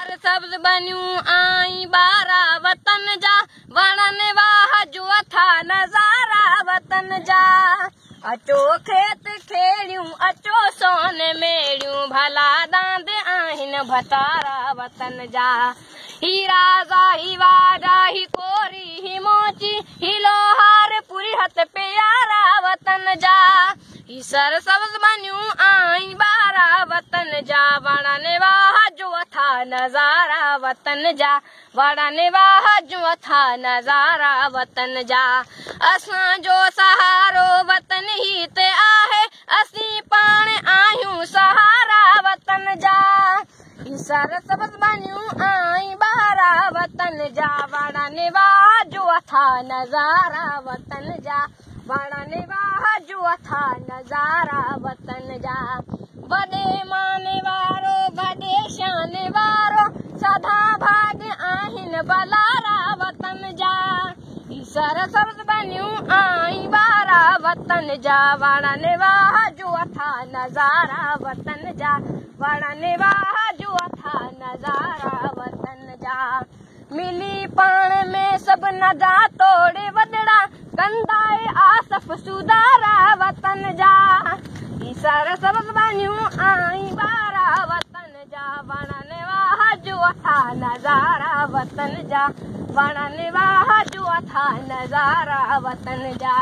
सब्ज़ बनियूं आई ॿारा वतन जा, वणनि वाह जो अथा नज़ारा वतन जा। अचो खेत खेड़ियूं, अचो सोन मेड़ियूं, भला दांद आहिनि भतारा वतन जा। ही राजा ही वाजा ही कोरी ही मोची, ही लोहार पूरी हथ प्यारा वतन जा। ही सर सब्ज़ बनियूं आई ॿारा वतन जा, वणनि वाह जो अथा नज़ारा वतन जा, वणनि वाह जो अथा नज़ारा वतन जा। असांजो सहारो वतन ही ते आहे, असीं पाण आहियूं सहारा वतन जा। ही सर सब्ज़ बनियूं आई ॿारा वतन जा, वणनि वाह जो अथा नज़ारा वतन जा, वणनि वाह जो अथा नज़ारा वतन जा। वॾे मान वारो वॾे शान वारो, सदा भाग आहिनि बलारा वतन जा। ही सर सब्ज़ बनियूं आई ॿारा वतन जा, वणनि वाह जो अथा नज़ारा वतन जा, वणनि वाह जो अथा नज़ारा वतन जा। मिली पाण में सभु नदा तोड़े वॾड़ा, कंदाए आसफ़ सुधारा वतन जा। ही सर सब्ज़ बनियूं आई ॿारा वतन जा, वणनि वाह जो अथा नज़ारा वतन जा, वणनि वाह जो अथा नज़ारा वतन जा।